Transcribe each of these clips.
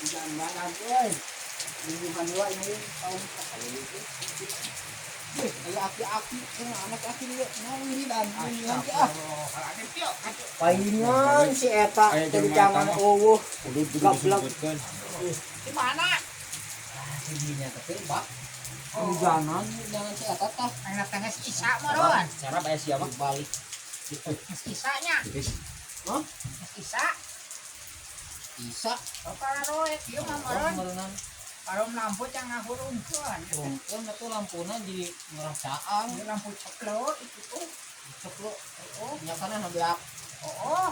Hujan banget euy. Lingkungan dua ini tahun Eh, aya aki-aki, anak aki dia, nah wiridan, wiridan ah. Palingan si eta Aya teu jelema cangan eta mah. eueuh. Kudu kudu Gablek. disebutkeun. Di mana? Si dinya teh Pak. Hujanan jangan si eta tah. Anak tengah si Isa meureun. Sarap aya sia mah. Balik. Si Isanya. Hah? Si Isa. Isa. Oh, pararoek ieu mah meureun. Meureunnan. Parom lampu can ngahurungkeun. Rungkeun atuh lampuna jadi ngerasaan. Ieu lampu ceplo itu tuh. Ceplo. Oh, nya kana beak. Oh,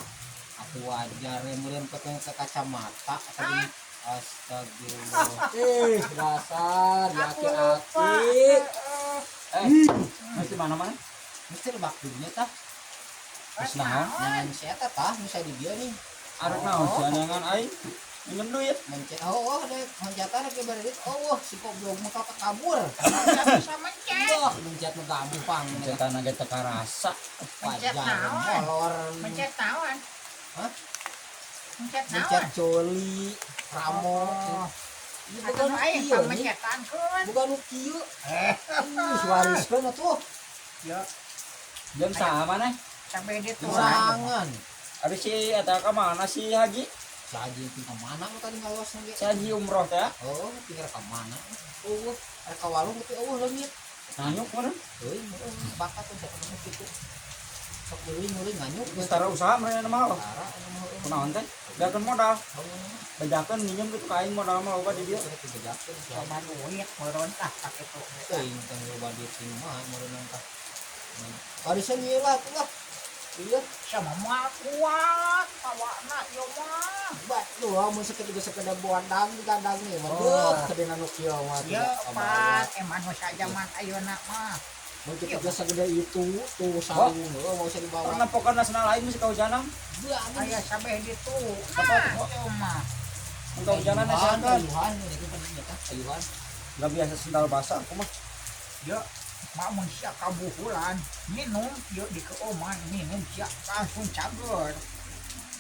Aku wajar ya meureun keteng ke kacamata tadi. Astagfirullah. Eh, dasar ya aku lupa. aki-aki. Heeh. Eh, mesti mana-mana? Mesti waktunya tah. Terus naon? Nangan si eta tah nu saya di dieu nih. Arek naon sia neangan aing? Minjem duit. Mencet oh, oh dek mencatan ke beredit. Oh, si goblok mah kabur. Nggak bisa mencet. Wah, mencet mah gampang. Mencetan ge teu karasa. Mencet Wajar naon? molor. Mencet naon? Hah? Mencet Mencet naon? coli, ramo. Oh. Ieu Atuh bukan nu aing kieu nih. pamencetan keun. Bukan nu kieu. Eh, Ih, wariskeun atuh. ya Jam sama nih. sampai di tuh. Sorangan. Ari si eta ka mana si Haji? Si Haji tinggal mana nu tadi ngalos ge? Si Haji umroh teh. Oh, tinggal ka mana? Oh, rek ka walung tapi eueuh leungit. Nanyuk meureun. Euy, bakat tuh siapa nu kitu. Sok nyuri-nyuri nganyuk. Geus tara usaha meureun mah. Tara anu mah eueuh. Kunaon teh? Bejakeun modal. Oh, Bejakeun minjem gitu ka aing modal mah loba di dieu. rek dibejakeun si Haji. Coba duit meureun ah sakitu. Teuing teh loba duit sing mah meureunna tah. Warisan ieu lah tuh lah. Iya, Sama moal kuat bawana ieu mah. bat tuh mun sekedar sekedar bodang di kandang nih mah. Oh. Deuh, kedena nu kieu mah Ieu tidak pat eman nu sajaman ayeuna mah. Mun kitu geus sagede itu tuh sarung heuh mau usah dibawa. Pernah pokokna nasional aing mesti kahujanan. Deuh, Aya sampai ditu. Apa, Nah, apa? ieu mah. Mun kahujanan Ayuhan, nasional. ayuhan itu pentingnya tah, ayuhan. Enggak biasa sendal basah aku mah. Yo, mak mun sia kabuhulan minum yuk di keoman minum sia langsung cager.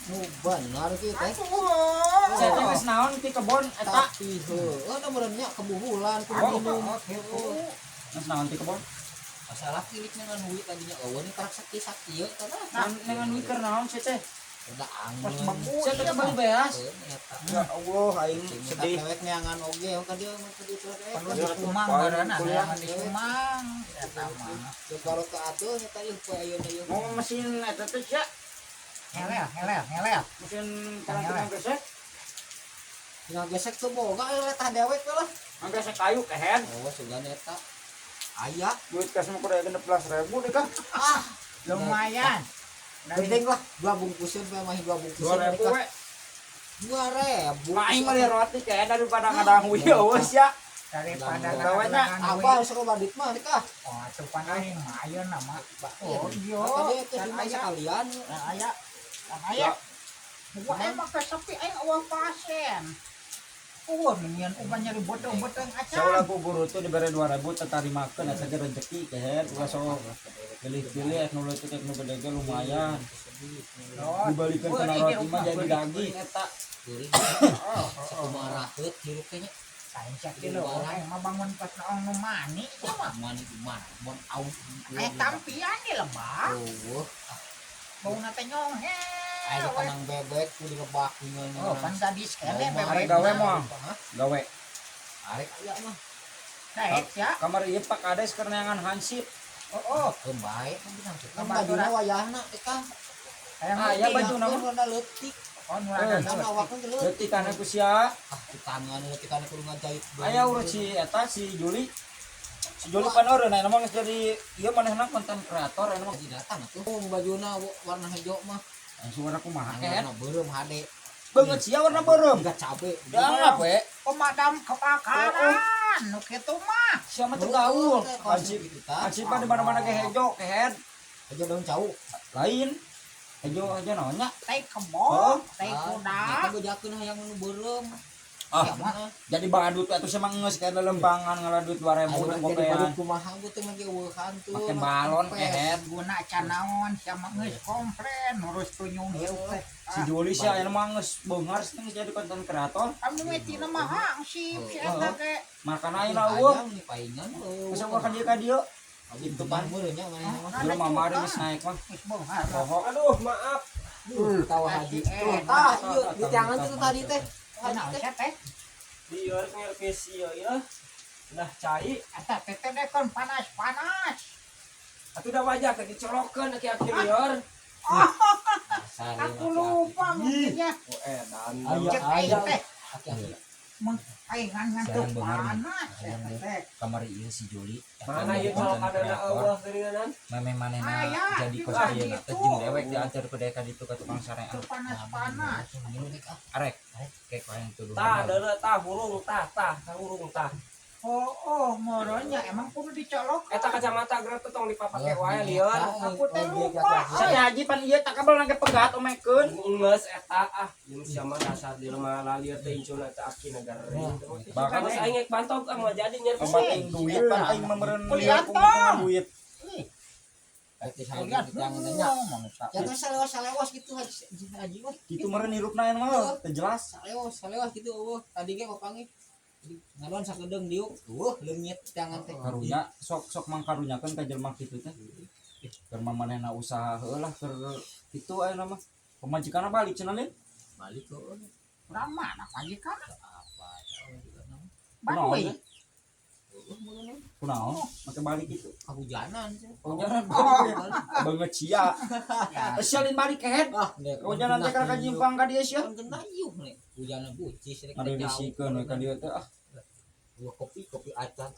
Nu benar kieu teh. Atuh. Saya teh geus naon ti kebon eta. Tapi heuh, da meureun nya kebuhulan kudu Oh, minum. Gitu. Geus naon ti kebon? Masalah kiliknya ngan duit tadinya eueuh nih karak sakti-sakti ieu tah. Nah, dengan wiker naon sih teh? Udah Pas angin. bagus. Saya tetep beli beas. Heuh, eta. Ya Allah, aing Sedih. Dewek neangan oge yang ka dieu mah ka dieu teh. Perlu Ya, disumang tuh, meureun kuliah. aya disumang eta mah. Kalau ke atuh nya tadi poe ayeuna ieu. Mau mesin eta teh sia, Ngelel, ngelel, ngelel. mesin karantina gesek. Tinggal gesek tuh boga euy tah dewek we lah. Nggesek kayu kehen. Oh, sugan eta. Aya. Duit kas mah kudu 16.000 deh kah? Ah, Lumayan. Dari penting lah dua bungkusan we mah dua bungkusan. 2.000 we. 2.000. Mah aing meuli roti kehen daripada ngadang wieu eueuh sia. Daripada Gawenya, Apa sok badit mah dikah. Oh, atuh pan aing mah ayeuna mah. Oh, iya. Tadi teh Dan lima aya, sekalian. dan aya. Dan aya. Gua emang kesepi aing eueuh pasien. Eueuh nyian uban nyari beuteung-beuteung acan. Saula ku guru tuh dibere 2.000 tetarimakeun eta ge rezeki kehed ulah sok pilih-pilih nu leutik nu gede ge lumayan. Dibalikeun kana roti mah jadi daging eta. Geuring. Oh, Sakumaha raheut hirup teh nya. Saing sakilo aing mah bangun pas naong nu mani ieu mah. Mani di mana? Mun au. Aya tampian di lebak. Oh, Bauna teh nyonghe. aya kanang bebek ku dilebak Oh, pan tadi sekali Arek bebek. gawe moal. Hah? Gawe. Arek aya mah. Daek ya. Kamar ieu Pak Kades keur neangan hansip. Oh, oh. Keun bae kan binang. Kan Kabaturan. bajuna wayahna teh kah. Hayang Ah, ya leutik. baju nama. Kan rada leutik. Oh, nu rada Eh. Kan leutik. awakna teh leutik. Leutikana ku sia. Ah, ku tangan leutikana kudu ngajait. Aya urut si eta si Juli. Si Juli pan eureun aya mah geus jadi ieu manehna konten kreator aya mah. Haji datang atuh. Oh, bajuna warna hijau mah. Langsung warna kumaha kehed. Warna beureum hade. Beungeut sia warna beureum. Enggak cabe. Dianggap we. Pemadam kebakaran nu kitu mah. Sia mah teu gaul. Hansip Hansip gitu tah. hansip mah di mana-mana ge hejo kehed. Aja daun cau. Lain. Hejo hejo naon nya? Tai kebo, Oh. tai kuda. Eta bejakeun hayang nu beureum. Ah, Ya mah. jadi badut atuh sia mah geus kayak lembangan ngalah duit 2000 Ayo dan jadi gopean. badut kumaha gua teh make eueuhan tuh. Make balon kehed. Guna canaon sia mah geus komplain ngurus tunyung hiu teh. Si Juli sih aya mah geus beunghar sih geus jadi konten kreator. Kamu mimitina mah hangsip si eta ge. Makan aja eueuh. Hayang nih paingan eueuh. Masa gua ka dieu ka dieu. Gitu pan meureun nya manehna mah. Dulu mama ada geus naik mah. Geus beunghar. Poho. Aduh, maaf. Tawa haji. Tuh, tah ieu di tiangan tuh tadi teh. Haji Naon teh. sia teh? Lieur ngerpis ieu ya. Lah cai, Eta teh teh dekon panas-panas. atuh da wajah teh dicolokeun aki-aki lieur. Dasar ieu Aku mah, lupa mungkinnya. Oh edan. Ayo, Cek aing ayo. teh. Aki-aki. Meng aing ngantuk Sekarang beunghar nih. panas Hayang eta deh. teh. Kamari ieu si Juli. Mana ieu colokanana eueuh geuningan? Meme manehna Aya, jadi kos di ayeuna teh situ. jeung dewek diantar ku deka ditu ka tukang sarean. Teu panas-panas. Arek, kayak kau yang tuduh. Tah, deuleu tah hurung tah tah, tah hurung tah. Oh, oh, moronya emang kudu dicolok. Eta kacamata geura teh tong dipapake wae lieur. Aku teh lupa. Saya haji pan ieu tak kabel nangke pegat omekeun. Geus eta ah, jeung sia mah dasar di lemah lalieur teh incuna teh aki negara. Bahkan Geus aing ek bantog ah moal jadi nyerpis. Pembating duit pan aing mah meureun Kuliah lieur kumaha duit. Haji haji Kuliah di tiangan teh nya. mangsa. Ya terus salewas-salewas gitu haji haji mah. Kitu meureun hirupna aya mah teu jelas. Salewas salewas gitu eueuh. Tadi ge papanggih. Ngadon sakedeung diuk. Eueuh leungit tiangan teh. Karunya sok sok mang karunyakeun ka jelema kitu teh. Keur mah manehna usaha heueuh lah keur kitu aya mah. Pamajikanna balik cenah lin. Balik heueuh. Urang mana majikan? Apa tahu juga nama. Baduy. Eueuh meureun Kunaon make balik kitu. kahujanan sih. Kahujanan balik. Banget sia. Ya, Sia lin balik kehed. Ah, dek. Kahujanan teh kana nyimpang ka dieu sia. Kan kena iuh nih. Hujanna bucis rek Ngarenisikeun we ka dieu teh ah. Dua kopi kopi acan.